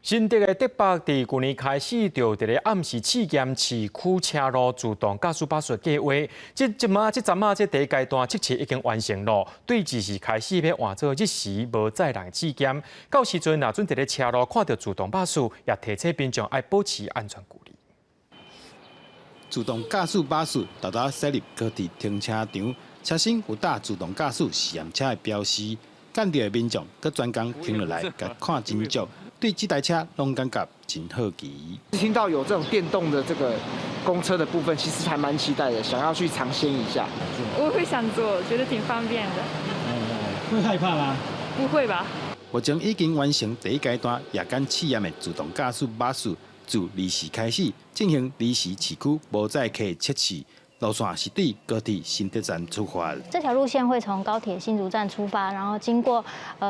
新竹的竹北佇舊年開始就佇咧暗時試驗市區車路自動駕駛巴士計劃，這這馬這陣仔這第一階段測試已經完成咯，對這時開始欲換做日時無載人試驗。到時陣若準佇咧車路看著自動巴士，也提醒民眾愛保持安全距離。自動駕駛巴士沓沓駛入高鐵停車場，車身有貼自動駕駛試驗車的標示，見著的民眾閣專工停落來，共看真足。對這台車攏感覺真好奇。聽到有這種電動的這個公車的部分，其實還蠻期待的，想要去嘗鮮一下。我會想坐，覺得挺方便的。會害怕嗎？不會吧。目前已經完成第一階段夜間試驗的自動駕駛巴士，自二時開始進行臨時市區無載客測試。路線是對高鐵新竹站出發。這條路線會從高鐵新竹站出發，然後經過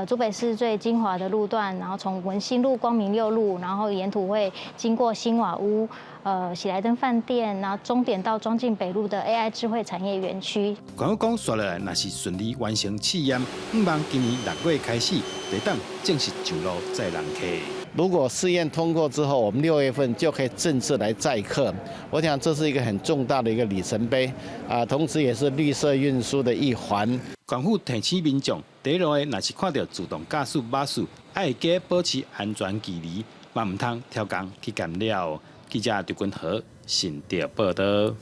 竹北市最精華的路段，然後從文心路、光明六路，然後沿途會經過新瓦屋、喜來登飯店，然後終點到莊敬北路的 AI 智慧產業園區。官方講，紲落來若是順利完成試驗，向望今年6月開始，就當正式上路載人客。如果試驗通過之後，我們6月份就可以正式來載客。我想這是一個很重大的一個里程碑，啊，同時也是綠色運輸的一環。縣府提醒民眾，佇路的若是看著自動駕駛巴士，愛記保持安全距離，嘛毋通刁工去干擾。記者劉君和新竹報導。